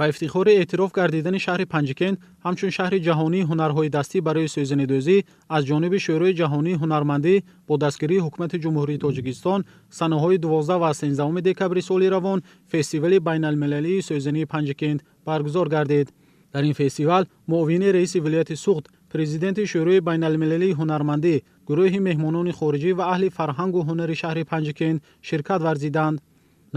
Ба ифтихори эътироф гардидани шаҳри Панҷикент ҳамчун шаҳри ҷаҳонии ҳунарҳои дастӣ барои сӯзанидӯзӣ аз ҷониби Шӯрои ҷаҳонии ҳунармандӣ бо дастгирии Ҳукумати Ҷумҳурии Тоҷикистон, санаҳои 12 ва 13 декабри соли равон фестивали байналмилалии сӯзании Панҷикент баргузор гардид. Дар ин фестивал муовини раиси вилояти Суғд, президенти Шӯрои байналмилалии ҳунармандӣ, гурӯҳи меҳмонони хориҷӣ ва аҳли фарҳангу ҳунари шаҳри Панҷикент ширкат варзиданд.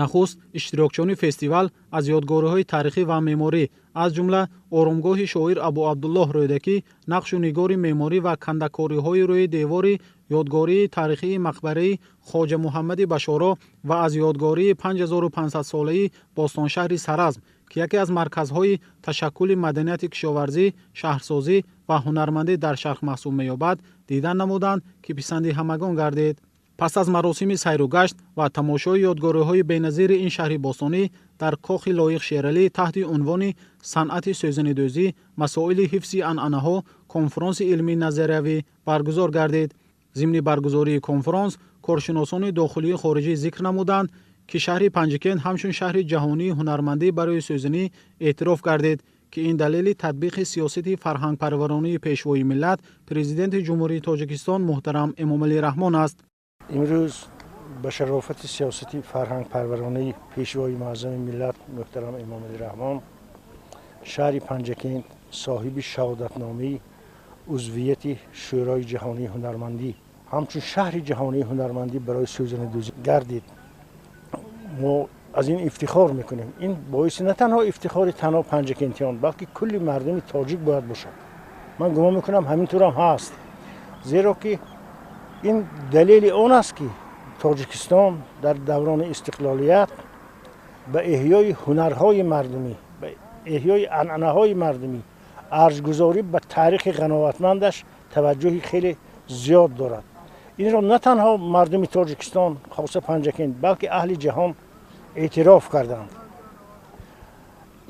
Нахуст иштирокчиёни фестивал аз ёдгориҳои таърихӣ ва меъморӣ, аз ҷумла оромгоҳи шоир Абу Абдуллоҳ Рӯдакӣ, нақшу нигори меъморӣ ва кандакориҳои рӯи девори ёдгории таърихии мақбараи Хоҷа Муҳаммади Башоро ва аз ёдгории 5500-солаи бостоншаҳри Саразм, ки яке аз марказҳои ташаккули маданияти кишоварзӣ, шаҳрсозӣ ва ҳунармандӣ дар Шарқ маҳсуб меёбад, дидан намуданд, ки писанди ҳамагон гардид. Пас аз маросими сайру гашт ва тамошои ёдгориҳои беназири ин шаҳри бостонӣ, дар кохи Лоиқ Шералӣ таҳти унвони «Санъати сӯзанидӯзӣ: масоили ҳифзи анъанаҳо» конфронси илмии назариявӣ баргузор гардид. Зимни баргузории конфронс коршиносони дохилию хориҷӣ зикр намуданд, ки шаҳри Панҷикент ҳамчун шаҳри ҷаҳонии ҳунармандӣ барои сӯзанӣ эътироф гардид, ки ин далели татбиқи сиёсати фарҳангпарваронии Пешвои миллат, Президенти Ҷумҳурии Тоҷикистон муҳтарам Эмомалӣ Раҳмон аст. Имрӯз ба шарофати сиёсати фарҳангпарваронаи Пешвои муаззами миллат муҳтарам Эмомалӣ Раҳмон шаҳри Панҷакент соҳиби шаҳодатномаи узвияти Шӯрои ҷаҳонии ҳунармандӣ ҳамчун шаҳри ҷаҳонии ҳунармандӣ барои сӯзанидӯзӣ гардид. Мо аз ин ифтихор мекунем. Ин боиси на танҳо ифтихори танҳо панҷакентиён, балки кулли мардуми тоҷик бояд бошад. Ман гумон мекунам, ҳамин турам ҳаст, зеро ки ин далели он аст, ки Тоҷикистон дар даврони истиқлолият ба эҳёи ҳунарҳои мардумӣ, ба эҳёи анъанаҳои мардумӣ, арҷгузорӣ ба таърихи ғановатмандаш таваҷҷӯҳи хеле зиёд дорад. Инро на танҳо мардуми Тоҷикистон, хоса Панҷакент, балки аҳли ҷаҳон эътироф карданд.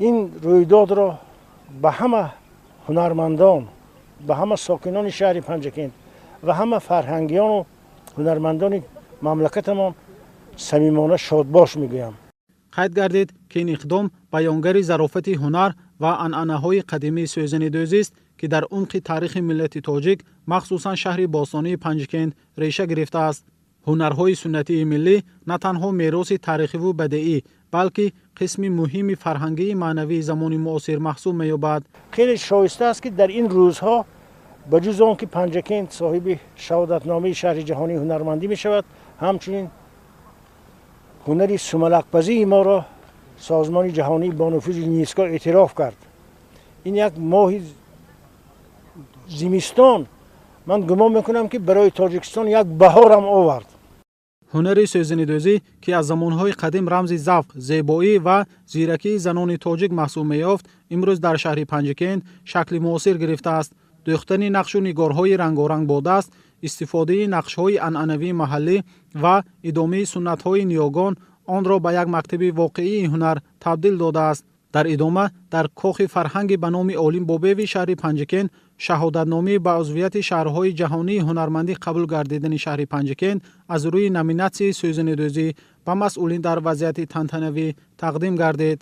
Ин рӯйдодро ба ҳама ҳунармандон, ба ҳама сокинони шаҳри Панҷакент ва ҳама фарҳангиёну ҳунармандони мамлакатамон самимона шодбош мегӯям. Қайд гардид, ки ин иқдом баёнгари зарофати ҳунар ва анъанаҳои қадимии сӯзанидӯзист, ки дар умқи таърихи миллати тоҷик, махсусан шаҳри бостонии Панҷикент, реша гирифтааст. Ҳунарҳои суннатии миллӣ на танҳо мероси таърихиву бадеӣ, балки қисми муҳими фарҳангии маънавии замони муосир маҳсуб меёбад. Хеле шоиста аст, ки дар ин рӯзҳо, ба ҷуз он ки Панҷакент соҳиби шаҳодатномаи шаҳри ҷаҳонии ҳунармандӣ мешавад, ҳамчунин ҳунари сумалакпазии моро созмони ҷаҳонии бонуфузи ЮНЕСКО эътироф кард. Ин як моҳи зимистон, ман гумон мекунам, ки барои Тоҷикистон як баҳорам овард. Ҳунари сӯзанидӯзӣ, ки аз замонҳои қадим рамзи завқ, зебоӣ ва зиракии занони тоҷик маҳсуб меёфт, имрӯз дар шаҳри Панҷикент шакли муосир гирифтааст. Дӯхтани нақшу нигорҳои рангоранг бо даст, истифодаи нақшҳои анъанавии маҳаллӣ ва идомаи суннатҳои ниёгон онро ба як мактаби воқеии ҳунар табдил додааст. Дар идома дар кохи фарҳанги ба номи Олим Бобоеви шаҳри Панҷикент шаҳодатномаи ба узвияти шаҳрҳои ҷаҳонии ҳунармандӣ қабул гардидани шаҳри Панҷикент аз рӯи номинатсияи сӯзанидӯзӣ ба масъулин дар вазъияти тантанавӣ тақдим гардид.